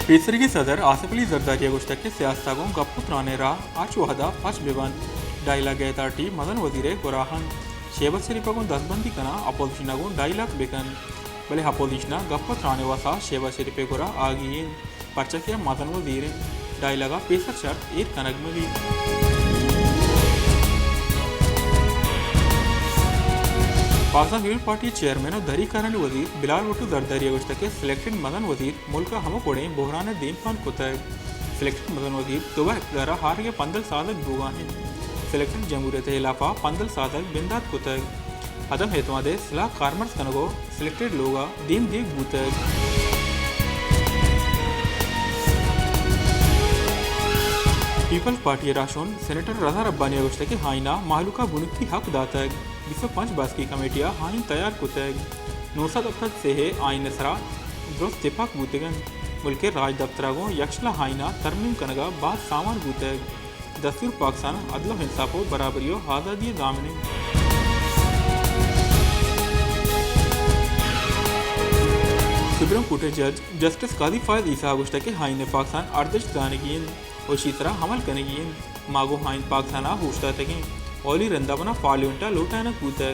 پیسریگیں صدر آصف علی زرداری ءَ گوشتگ کہ سیاست ءَ گوں گپ ءُ تران ءِ راہ ہرچ وہد ءَ پچ بہ بنت، ڈائیلاگ ءِ اتھارٹی مزن وزیر ءِ گورا انت۔ شہباز شریف ءَ گوں دزبندی کنان اپوزیشن ءَ گوں ڈائیلاگ بہ کنت، بلے اپوزیشن ءَ گپ ءُ تران ءِ واستا شہباز شریف ءِ گورا آگی انت، پرچا کہ آ مزن وزیر انت، ڈائیلاگ ءَ پیسر شرط ایر کنگ مہ بیت۔ پاکستان پیپلز پارٹی ءِ چیئرمین ءُ دری کارانی وزیر بلال بھٹو زرداری ءَ گوشتگ کہ سلیکٹڈ مزن وزیر ملک ءَ ہمک وڑیں بحران ءَ دیمپان کتگ۔ سلیکٹڈ مزن وزیر دوبر اقتدار ءَ آرگ ءِ پندل سازگ بوگ ءَ انت۔ سلیکٹڈ جمہوریت ءِ ہلاپ ءَ پندل سازگ بندات کتگ۔ عدم اعتماد ءِ سلاہ کارمرز کنگ ءُ سلیکٹڈ لوگ ءَ دیم دیگ بوتگ۔ پیپلز پارٹی ءِ راہشون سینیٹر رضا ربانی ءَ گوشتگ کہ آئین ءَ مہلوک ءَ بنکی حق داتگ، بیست ءُ پنچ باسکی کمیٹی ءَ آئین تیار کتگ، نو سد ہپتاد ءُ سے ءِ آئین ءِ سرا درست تپاک بوتگ انت۔ ملک ءِ راجدپتر ءَ گوں یکشلا آئین ءِ ترمیم کنگ ءَ باز تاوان بوتگ۔ دستور پاکستان ءِ عدل ءُ انصاف ءُ برابری ءُ آزادی ءِ ضامن انت۔ سپریم کورٹ ءِ جج جسٹس قاضی فائز عیسی ءَ گوشتگ کہ آئین پاکستان ارزشت دانگی انت ءُ ایشی سرا عمل کنگی انت۔ ما گوں آئین پاکستان ءَ اوشتاتگیں اولی رند ءَ منا پارلیمنٹ ءَ لوٹائینگ بوتگ۔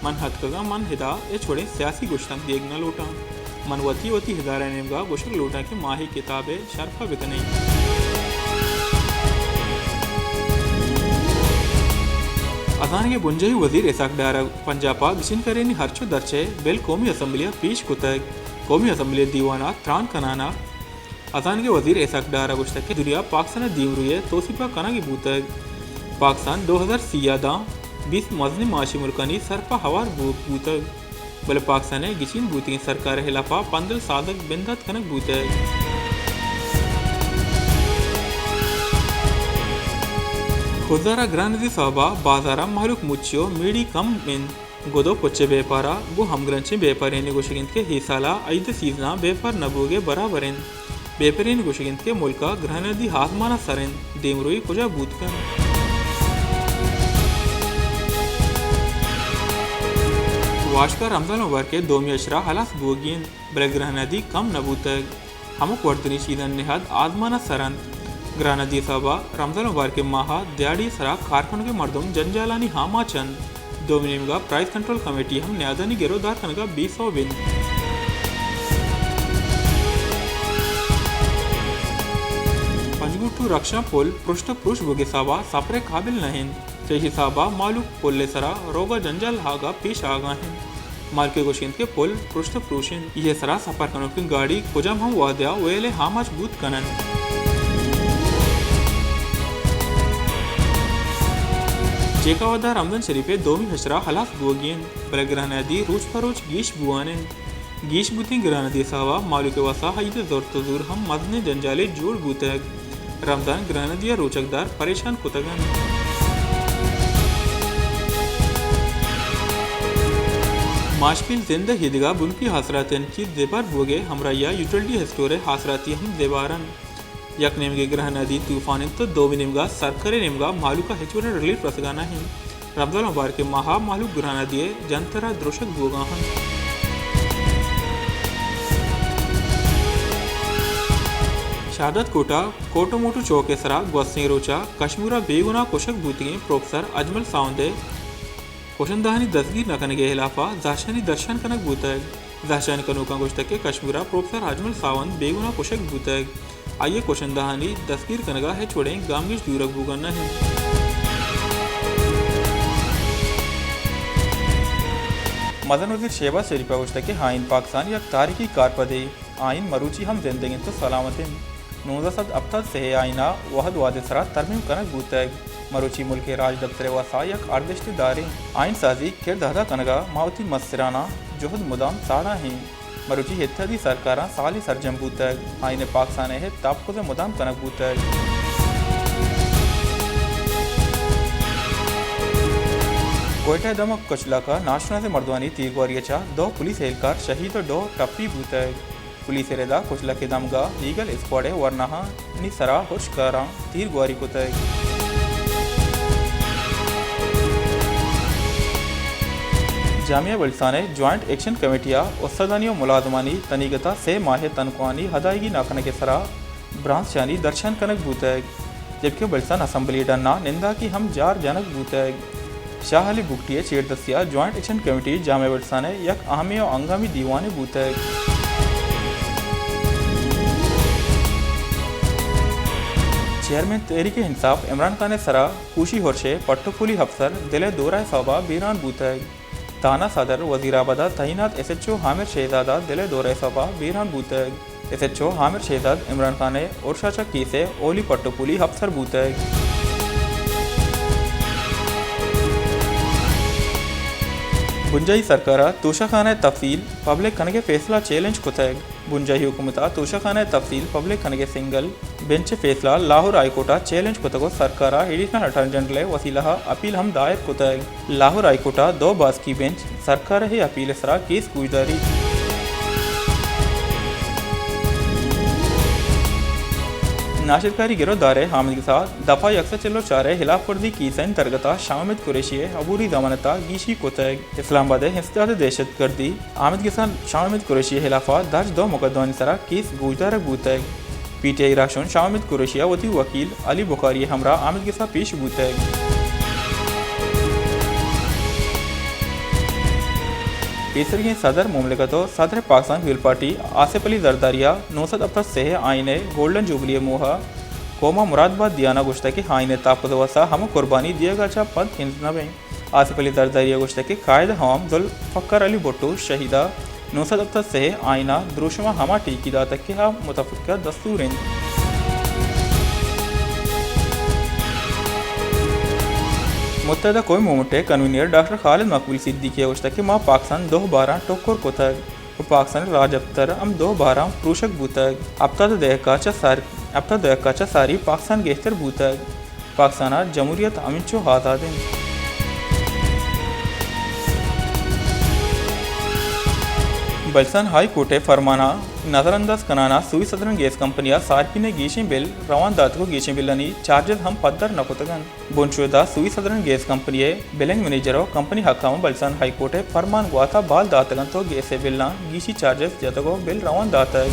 من اتکگاں، من ادا ہچ وڑیں سیاسی گوشتنک دیگ نہ لوٹاں۔ من وتی، وتی ادارہ ءِ نیمگ ءَ گوشگ لوٹاں کہ ما اے کتاب ءِ شرپ ءَ بکنیں۔ ہزانگ ءِ بنجاہی وزیر اسحاق ڈار ءَ پنجاب ءَ گچین کارانی ہرچ ءُ درچ ءِ بل قومی اسمبلی ءَ پیش کتگ۔ قومی اسمبلی ءِ دیوان ءَ تران کنان ءَ ہزانگ ءِ وزیر اسحاق ڈار ءَ گوشتگ کہ دنیا پاکستان ءِ دیمروئی ءِ توسیپ ءَ کنگ ءَ بوتگ۔ پاکستان دو ہزار سی ءَ داں بیست مزنیں معاشی ملکانی سرپا ہوار بوگ بوتگ، بلے پاکستان ءِ گچین بوتگیں سرکار ءِ ہلاپ ءَ پندل سازگ بندات کنگ بوتگ۔ خضدار ءِ گران ندی ءِ سبب ءَ بازار ءَ مہلوک مچی ءُ میڑی کم انت۔ گد ءُ پچ ءِ بیپار ءَ گوں ہمگرنچیں بیپاریانی گوشگ انت کہ اے سال ءَ عید ءِ سیزن ءَ بیپار نہ بوگ ءِ برابر انت۔ بیپاریانی گوشگ انت کہ ملک ءَ گران ندی آزمان ءَ سر انت، دیمروئی کجا بوت کنت؟ واشکار رمضان مبارک ءِ دومی عشرہ ہلاس بوگی انت، بلے گران ندی کم نہ بوتگ۔ ہمک وردنی چیزانی نہاد آزمان ءَ سر انت۔ گران ندی ءِ سبب ءَ رمضان مبارک ءِ ماہ ءَ دیہاڑی ءِ سرا کار کنوکیں مردم جنجالانی آماچ انت۔ دومی نیمگ ءَ پرائس کنٹرول کمیٹی ہم نیادانی گرو دار کنگ ءَ بے سوب انت۔ پنجگور ٹو رخشاں پل پرشت ءُ پروش بوگ ءِ سبب ءَ سپر ءِ قابل نہ انت، چہ ایشی ءِ سبب ءَ مہلوک پل ءِ سرا روگ ءَ جنجال ءِ آگ ءَ پیش آگاہ انت۔ مالک ءِ گوشگ انت کہ پل پرشت ءُ پروش انت، ایشی ءِ سرا سپر کنوکیں گاڑی کجام ہم وہد ءَ ویل ءِ آماچ بوت کن انت۔ چیکاواد ءَ رمضان شریف ءِ دومی عشرہ ہلاس بوگی انت، بلے گران ندی روچ پہ روچ گیش بوان انت۔ گیش بوتیں گران ندی ءِ سبب ءَ مہلوک ءِ واستا عید ءِ زرت ءُ زور ہم مزنیں جنجالے جوڑ بوتگ۔ رمضان گران ندی ءَ روچگ دار پریشان کتگ انت۔ ماشکیں زند ءِ ایدگہ بنکی آسراتیانی چیر زبہر بوگ ءِ ہمراہی ءَ یوٹیلٹی اسٹور ءِ آسراتی ہم زبہر انت۔ یک نیمگے گران ندی طوفان انت ءُ دومی نیمگ ءَ سرکار ءِ نیمگ ءَ مہلوک ءَ ہچ وڑیں ریلیف رسگ ءَ نہ انت۔ رمضان مبارک ءِ ماہ ءَ مہلوک گران ندی ءِ جنتر ءَ درشگ بوگ ءَ انت۔ شہداد کوٹ ءِ کوٹو موٹو چوک ءِ سرا گوستیں روچ ءَ کشمور ءَ بے گناہ کشگ بوتگیں پروفیسر اجمل ساوند ءِ کشندہانی دزگیر نہ کنگ ءِ ہلاپ ءَ زہرشانی درشان کنگ بوتگ۔ زہرشانی کنوکاں گوشتگ کہ کشمور ءَ پروفیسر اجمل ساوند بے گناہ کشگ بوتگ۔ آئی ءِ کشندہانی دستگیر کنگ ءَ ہچ وڑیں گامگیج زورگ بوگ ءَ نہ انت۔ مزن وزیر شہباز شریف ءَ گوشتگ کہ آئین پاکستان یک تاریخی کارپدے، آئین مروچی ہم زندگ انت ءُ سلامت انت۔ نوزدہ سد ہپتاد ءُ سے ءِ آئین ءَ وہد وہد ءِ سرا ترمیم کنگ بوتگ۔ مروچی ملک ءِ راجدپتر ءِ واستا یک ارزشت داریں آئین سازی کرد ادا کنگ ءَ ما وتی مسترانہ جہد مدام ساڑا ایں۔ مروچی اتحادی سرکاراں سالے سرجم بوتگ، آئین پاکستان ءِ تحفظ ءَ مدام کنگ بوتگ۔ کوئٹہ ءِ دمگ کچلک ءَ ناشناسیں مردمانی تیرگواری ءَ چہ دو پولیس اہلکار شہید ءُ دو ٹپی بوتگ۔ پولیس ءِ ردا کچلک ءِ دمگ ءَ ایگل اسکواڈ ءِ ورناہانی سرا ہشکاراں تیرگواری کتگ۔ جامعہ بلوچستان ءِ جوائنٹ ایکشن کمیٹی ءَ استادانی ءُ ملازمانی تنیگت ءَ سے ماہ ءِ تنخواہانی ادائیگی نہ کنگ ءِ سرا برانزشانی درشان کنگ بوتگ، جبکہ بلوچستان اسمبلی ءِ ڈن ءَ ننداکی ہم جار جنگ بوتگ۔ شاہ علی بگٹی ءِ چیردستی ءَ جوائنٹ ایکشن کمیٹی جامعہ بلوچستان ءِ یک اہمیں ءُ ہنگامی دیوانے بوتگ۔ چیئرمین تحریک انصاف عمران خان ءِ سرا کوشی ہرش ءِ پٹ ءُ پولی افسر دل ءِ دورہ ءِ سوب ءَ بیران بوتگ۔ تھانہ صدر وزیر آباد ءَ تعینات ایس ایچ او عامر شہزاد ءَ دل ءِ دورہ ءِ سوب ءَ بیران بوتگ۔ ایس ایچ او عامر شہزاد عمران خان ءِ ہرش ءَ چہ کیس ءِ اولی پٹ ءُ پولی افسر بوتگ۔ بنجاہی سرکار ءَ توشہ خانہ ءِ تفصیل پبلک کنگ ءِ فیصلہ چیلنج کتگ۔ بنجاہی حکومت ءَ توشہ خانہ ءِ تفصیل پبلک کنگ ءِ سنگل بنچ ءِ فیصلہ لاہور ہائی کورٹ ءَ چیلنج کتگ ءُ سرکار ءَ ایڈیشنل اٹارنی جنرل ءِ وسیلہ ءَ اپیل ہم دائر کتگ۔ لاہور ہائی کورٹ ءِ دو باسکی بنچ سرکار ءِ اے اپیل ءِ سرا کیس گوشداریت۔ ناشرکاری گرودار ءِ آمدگس ءَ دفعہ یک سد چل ءُ چار ءِ ہلاپ ورزی کیسانی درگت ءَ شاہ احمد قریشی ءِ عبوری ضمانت ءَ گیشی کتگ۔ اسلام آباد ءِ انسداد دہشت گردی آمدگساں شاہ احمد قریشی ءِ ہلاف ءَ درج دو مقدمہانی سرا کیس گوشدارگ بوتگ۔ پی ٹی آئی راہشون شاہ احمد قریشی ءَ وتی وکیل علی بخاری ءِ ہمراہ آمدگس ءَ پیش بوتگ۔ پیسریگیں صدر مملکت ءُ صدر پاکستان پیپلز پارٹی آصف علی زرداری ءَ نو سد ہپتاد ءُ سے ءِ آئین ءِ گولڈن جوبلی ءِ موہ ءَ قوم ءَ مراد بات دیان ءَ گوشتگ کہ آئین ءِ تحفظ ءِ واستہ ہما قربانی دیگ ءَ چہ پد ہنز نہ بیں۔ آصف علی زرداری ءَ گوشتگ کہ قائد عوام ذوالفقار علی بھٹو شہید ءَ نو سد ہپتاد ءُ سے ءِ آئین ءِ دروشم ءَ ہما ٹیکی داتگ کہ آ متفقہ دستور انت۔ متحدہ قومی موومنٹ ءِ کنوینر ڈاکٹر خالد مقبول صدیقی ءَ گوشتگ کہ ما پاکستان دو بار ءَ ٹکر کتگ ءُ پاکستان ءِ راجدپتر ہم دو بار ءَ پروشگ بوتگ۔ ہپتاد ءِ دہک ءَ چہ سر، ہپتاد ءِ دہک ءَ چہ ساری پاکستان گہتر بوتگ۔ پاکستان ءِ جمہوریت ہمینچو آزاد انت۔ بلوچستان ہائی کورٹ ءِ فرمان ءِ نظر انداز کنان ءَ سوئی سدرن گیس کمپنی ءَ صارفین ءِ گیشیں بل روان داتگ ءُ گیشیں بلانی چارجز ہم پدر نہ کتگ انت۔ بنشود ءَ سوئی سدرن گیس کمپنی ءِ بلنگ منیجر ءُ کمپنی حق ءَ بلوچستان ہائی کورٹ ءِ فرمان گوات ءَ بال داتگ انت ءُ گیس ءِ بلاں گیشی چارجز جتگ ءُ بل روان داتگ۔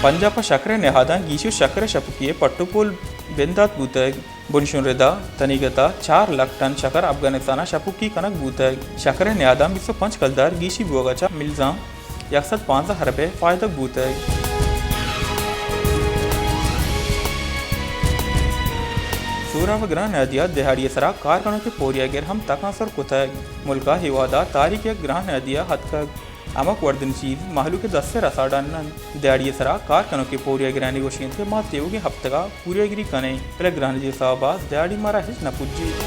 پنجاب ءَ شکر ءِ نہاداں گیشی ءُ شکر ءِ شپکی ءِ پٹ ءُ پول بندات بوتگ۔ بنشون رد ءَ تنیگت ءَ چار لکھ ٹن شکر افغانستان ءَ شپکی کنگ بوتگ۔ شکر ءِ نہاداں بیست ءُ پنچ کلدار گیشی بوگ ءَ چہ ملزاں یک سد پانزدہ ارب ءِ فائدگ بوتگ۔ سوراب ءِ گران نہادی ءَ دیہاڑی ءِ سرا کار کنوکیں پوریاگر ہم تکانسر کتگ۔ ملک ءَ اے وہد ءَ تاریخ یک گران نہادی ءَ اتکگ۔ ہمک وردنی چیز مہلوک ءِ دست ءِ رسا ڈن انت۔ دیہاڑی ءِ سرا کار کنوکیں پوریاگرانی گوشگ انت کہ ما تیوگیں ہپتگ ءَ پوریاگری کنیں، بلے گرانجی ءِ سوب ءَ دیہاڑی مارا ہچ نہ پجیت۔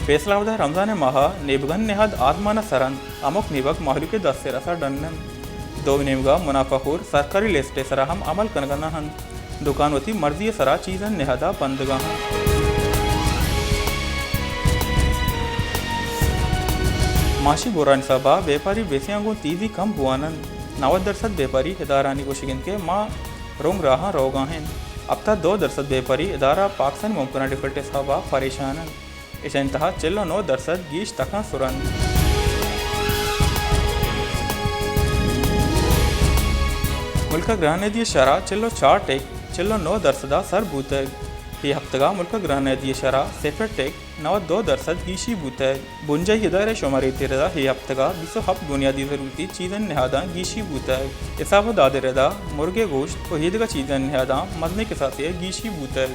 فیصل آباد ءَ رمضان ءِ ماہ ءَ نیبگانی نہاد آزمان ءَ سر انت، ہمک نیبگ مہلوک ءِ دست ءِ رسا ڈن انت۔ دومی نیمگ ءَ منافع خور سرکاری لسٹ ءِ سرا ہم عمل کنگ ءَ نہ انت۔ دکان وتی مرضی ءِ سرا چیزانی نہاد ءَ بندگ ءَ انت۔ معاشی بحران ءِ سبب ءَ بیپاری بیسیاں گوں تیزی کم بوان انت۔ نود درسد بیپاری ادارہانی گوشگ انت کہ ما رنگ راہاں روگ ءَ ایں۔ ہپتاد دو درسد بیپاری ادارہ پاکستانی ممکنہ ڈیفالٹ ءِ سبب ءَ پریشان انت۔ ایشانی تہا چل ءُ نو درسد گیش تکانسر انت۔ ملک ءِ گرانیدی ءِ شرح چل ءُ چار ٹک چل ءُ نو درسد ءَ سر بوتگ۔ اے ہپتگ ءَ ملک ءِ گرانیدی ءِ شرح صفر ٹک نود دو درسد گیشی بوتگ۔ بنجاہی ادارہ ءِ شمارے وتی رد ءَ اے ہپتگ ءَ بیست ءُ ہپت بنیادی ضرورتی چیزانی نہاداں گیشی بوتگ۔ حساب ءُ داد ءِ رد ءَ مرگ ءِ گوشت ءُ ایدگہ چیزانی نہاداں مزنیں کساسے ءَ گیشی بوتگ۔